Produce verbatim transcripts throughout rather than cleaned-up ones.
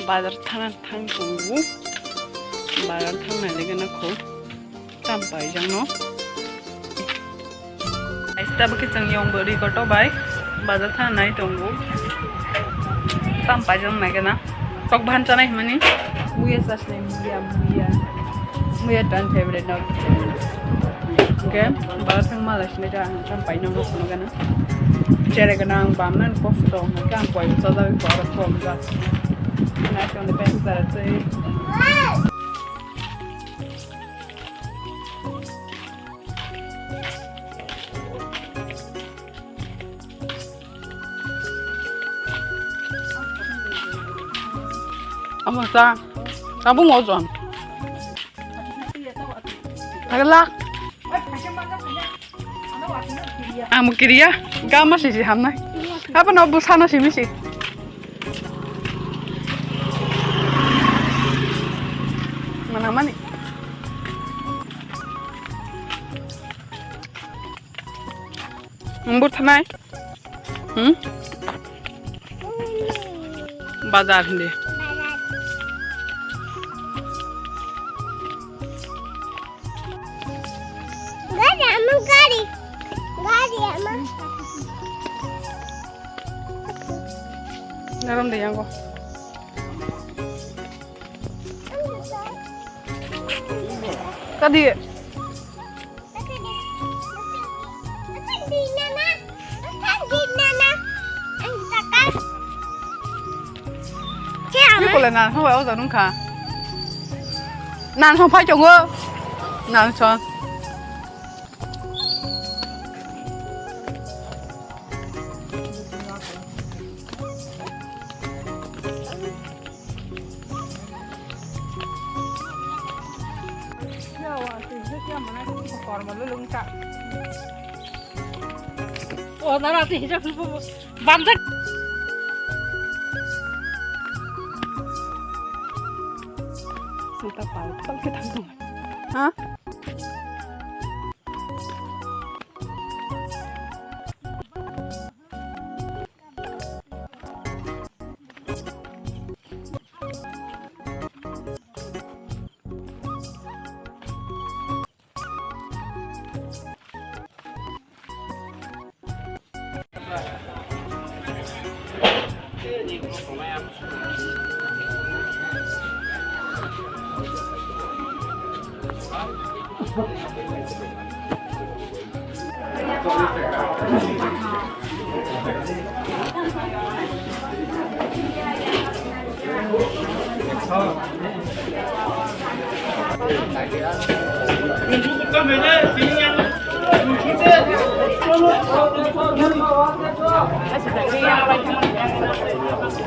Bazar thana thang tongo. Bazar thang nai lagi na kho. Tam paijak no. Aista bwkhe chwng yong bwrwi koto bai bazar thana nai tongo. Tam paijak nai gana. Tok bahan chanai himani. Muya sasne muya muya. Muya tan favorite no. Oke, bazar thang mala sini ta ang tam paino no kono gana. Chere gana ang bam nan kosto ang kan koi sa da ko ro ko ga. Na ko ne pen sa se. Amo sa, tabung ojon. Agla. Amo kiriya, gama sisi hamnai. Apa no busana simi si. Mana mani. Nang bwtharnai? Hmm? Bazar hindi. Gari ama gari. Gari ama. Garam de yango. Kadi. Ni kole nan hong bai oja nung kha. Nan hong phai chongo. Nan son. Banjak. Sita pal, pal kita tu. Ha?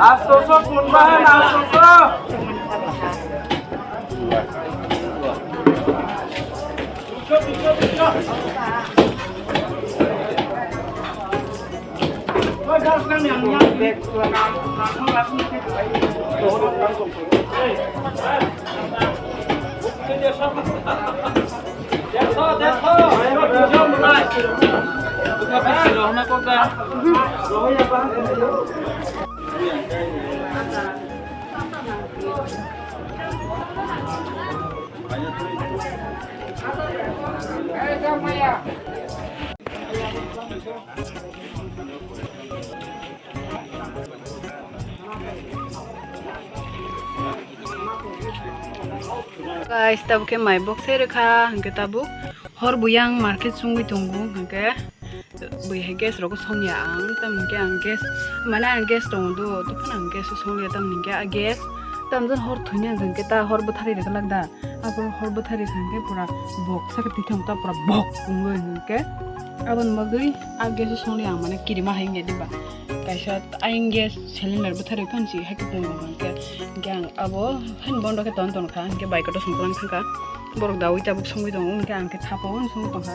Astoso punbahan astoso. Guys, tabuk khe mai box se rwkha, hwnkhe tabuk hor buyang market chungwi tongo, hwnkhe bui hai gas rok songya ang, tamni hwnkhe ang gas, mane ang gas tongo do, tei phano ang gas songya, tamni hwnkhe a gas tamjani hor thwina hwnkhe ta hor bwtharwi rwkha lak da. Aphuru hor bwtharwi kha hwnkhe pura bok sakhe twi thangta pura bok wngwi hwnkhe. Aboni bagwi a gas o songli ang mane kirima hai wngya diba. Kaisa ayang gas cylinder bwtharwi phan si hai khe tongo hwnkhe. Hwnkhe ang abo phan bondo khe ton ton kha hwnkhe bike o to songklang thangkha. Borok dawi tabuk songwi tongo hwnkhe ang khe thapa o songwi tongkha.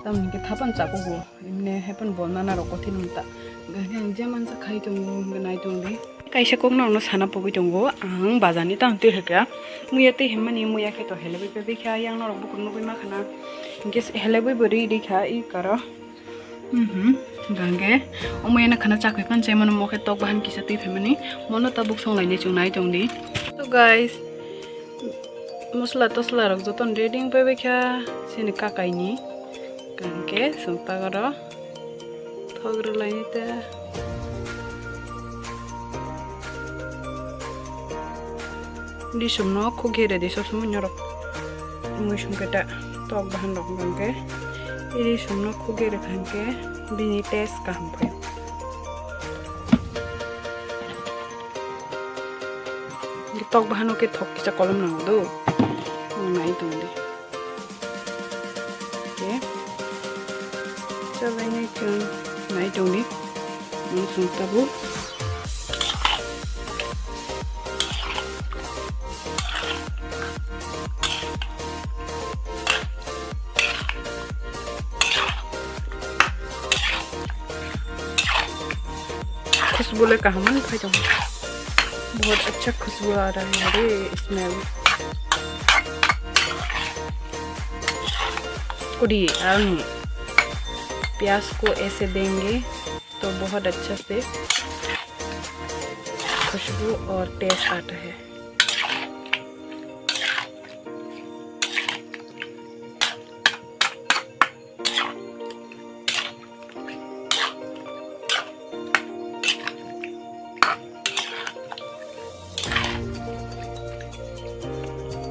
Tamoni hwnkhe thapano chakugo. Emne hai phano bo nana rok kothin wng ta. Hwnkhe ang je mansa khai tongo hwnkhe nai tong di. Kaisa kok norokno sana pogwi tongo ang bazar ni tamo twi hwnkha. Muya twi himmani muya khe to helebwi pebwi kha yang norok bukur nugwi ma khana. Hwnkhe helebwi bo ri ri kha i karo. Mhm. Hwnkhe omo eno khana chakwi phan chaimano, omo khe tok bahan kisa twi phaimani, mono tabuk songlaini chwng nai tongdi. So guys, mosla tosla rok jotono ready wng pai baikha chini kakaini. Hwnkhe chwng tagoro thok rwlaini ta. Risum no khugwi redi sob somoi norok. Mui song khe ta tok bahan rok hwnkhe. Risum no khugwi rwkha hwnkhe bini taste kaham phaio. Tok bahano khe thok kisa kolom nango do. Nai tong di. Oke. Chalai nai chwng nai tong di. Ang song tabu. Khushbu le kaham phai tong. बहुत अच्छा खुशबू आ रहा है रे, smell। कुड़ी, हम प्याज को ऐसे देंगे तो बहुत अच्छा से खुशबू और taste आता है।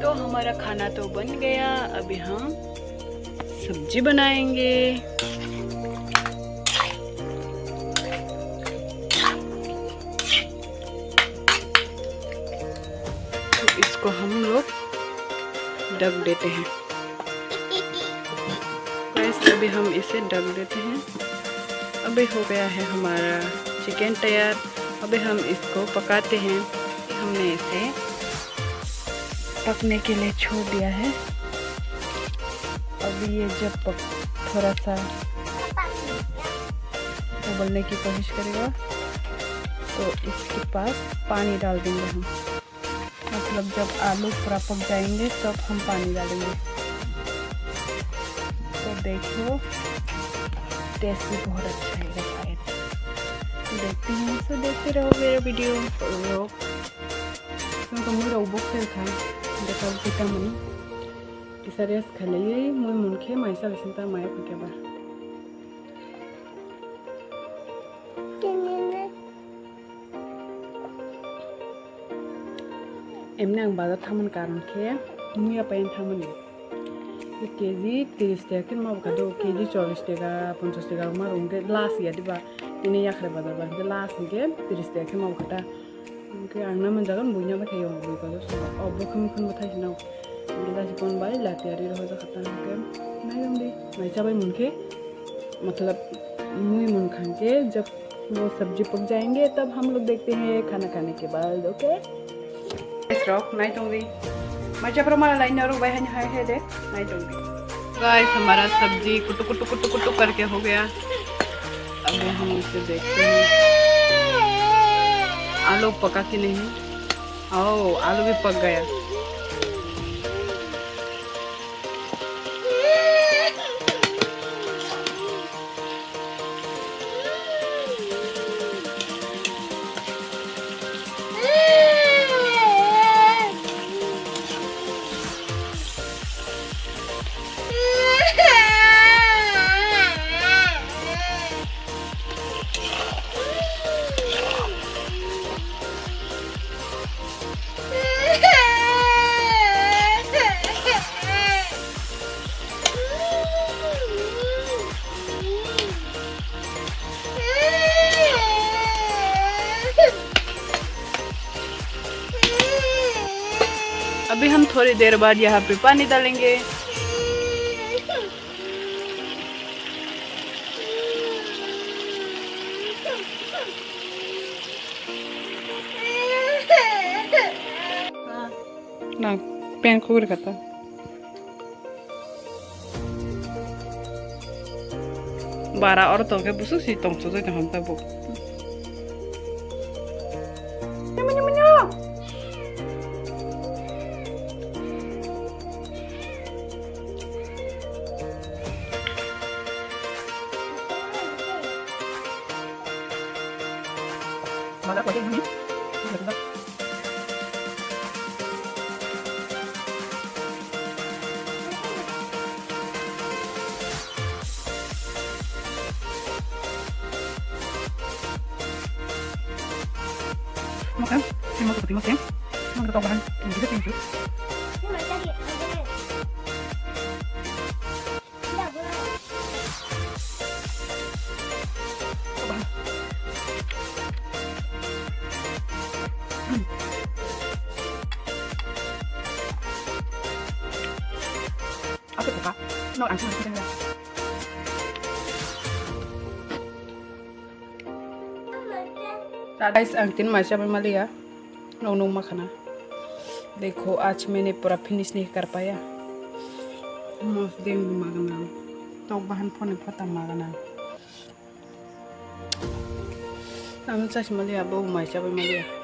तो हमारा खाना तो बन गया, अभी हम सब्जी बनाएंगे। तो इसको हम लोग ढक देते हैं। Guys, अभी हम इसे ढक देते हैं। अभी हो गया है हमारा चिकन तैयार। अभी हम इसको पकाते हैं। हमने इसे पकने के लिए छोड़ दिया है। अभी ये जब पक, थोड़ा सा उबलने की कोशिश करेगा, तो इसके पास पानी डाल देंगे हम। मतलब, जब आलू पूरा पक जाएंगे, तब हम पानी डालेंगे। तो देखो, taste भी बहुत अच्छा आएगा शायद। देखते हैं, तो देखते रहो मेरा video। Nokha mui rok bok tel kha, bwkha bwkha mani. Kisa rest khailaiwi mui munkhe maisa bising ta maya phikhe ba. Emni ang bazar thangmani karon khe muya payan thangmani. K G tris taka khe ma bwkha do, K G chollish taka, ponchash taka ma rwng khe last ya diba. Tini yakhrai bazar ba hwnkhe last hwnkhe tris taka khe ma bwkha ta. Hwnkhe ang na manjagan buina bai khayo bui bazar song. O bwkhwng bwkhwng bwthai sino. Hwnkhe lasi kon bai lati ari rohor jakha ta hwnkhe. Nai rwng di. Mai chabai munkhe. Matlab mui munkha hwnkhe jab वो सब्जी पक जाएंगे तब हम लोग देखते हैं खाना खाने के बाद, okay? Guys, rok, nai tong di. Mai chapra mala lai norok bai hani hai hai de, nai tong di. Guys, हमारा सब्जी कुटु कुटु कुटु कुटु करके हो गया। अभी हम इसे देखते हैं, आलू पका कि नहीं। ओ, आलू भी पक गया। अभी हम थोड़ी देर बाद यहाँ पे पानी डालेंगे। Na, pen kugri kata. Bara oro tongkhe busuk si tongthok jai tongkha tabuk. Makan, ini mau seperti makan. Makan tok bahan. Ini kita tinggi. Apa tuh, Kak? No, ang cuma kita. Guys, ang tin mai chabai maliya. Nong nong makhana. Dekho, aaj maine pura finish nahi kar paya. Mos ding magana. Tok bahan phone phota magana. Ang chas maliya, bo mai chabai maliya.